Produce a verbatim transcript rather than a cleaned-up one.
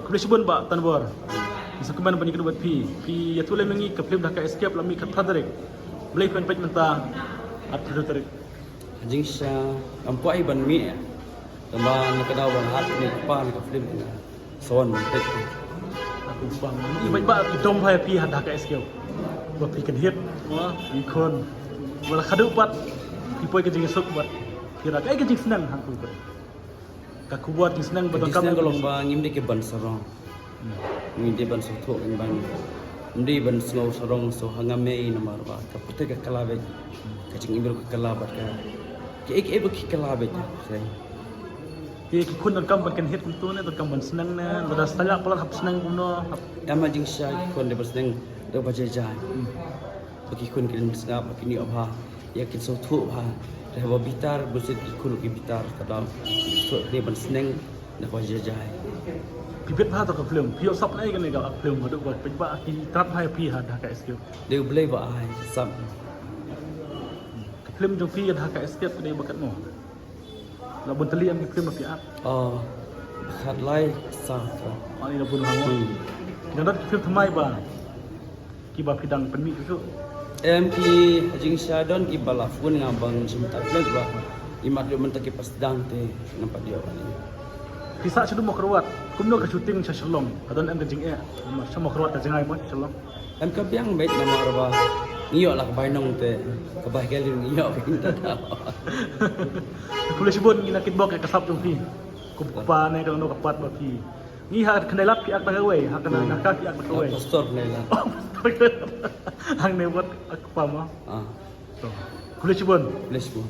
Khublei shibun Bah Tanbor. Ngi sngewkmen ban ïakynduh bad phi. Phi ïathuh lem ïa ngi ka film Dhaka Escape la mih khatar tarik. Balei phi peit mynta ha khatar tarik? Jingshisha kam kwah ban mih. Tangba na ka daw ba nga hap ne kpa na ka film na. Son peit. Aku bang. Ngi bad Bah ki dom bha ïa phi ha Dhaka Escape. Ba phi kynhied. Wa, phi khun. Wala khadduh pat. Phi poi ka jingsuk bad. Phi ra ka jingsneng hangtu bad. Ka khubor jingsneng ba donkam. Jingsneng ka long ba ngim dei ki ban sarong. Ngim dei ban sngewthuh ngim ban. Ngim dei ban sngew sarong so ha nga mei namar ba ka pyrthei ka kylla beit. Ka jingim ruh ka kylla bad ka. Kiei kiei ba ki kylla beit ka pyrthei. Ki, ki khun donkam ban kynhied kumto ne donkam ban sneng ne lada sa ïa palat hap sneng kumno hap. Em ha jingshisha ki khun dei ban sneng da ba jai jai. Ba ki khun kin sngap ba kin ïoh bha. Ïa kin sngewthuh bha. Te haba bitar bunsien ki khun ki bitar ka daw. Sngewthuh ne ban sneng na ka jajai. Phi peit bha to ka film. Phi ïoh sap na ei kane ka film haduh ba peit ba ki trat bha ïa phi ha Dhaka Escape. Dei U Blei ba ai sap. Ka film jong phi Dhaka Escape ka dei ba katno? La bun tylli em ki film ba phi act? Oh, khatlai saw. Ani la bun hango. Hmm. Ki dang don ki film thymmai ba kiba phi dang pynmih shuh shuh. Em ki ha jingshisha don kiba la phone nga ba ngin shim ta film ba. Imat ïoh mynta ki pas dang te nampat ïoh. Phi sah sha Mawkyrwat. Kumno ka shooting sha Shillong? Ka don em ka jingeh? Sha Mawkyrwat ka jngai mo sha Shillong. Em ka biang beit namar ba ngi ïoh la ka bainong te ka bai ka liw ngi ïoh ka inta. Khublei shibun ngi na kitbok ka sap jong phi. Kum kpa ne ka no ka pat ba phi. Ngi ha Khyndai Lad phi act na kawei, ha Khyndai Lad phi act na kawei. Pastor Khyndai Lad. Oh, pastor Khyndai Lad. Hangne wat ak pam ah. Ah. To. Khublei shibun. Khublei shibun.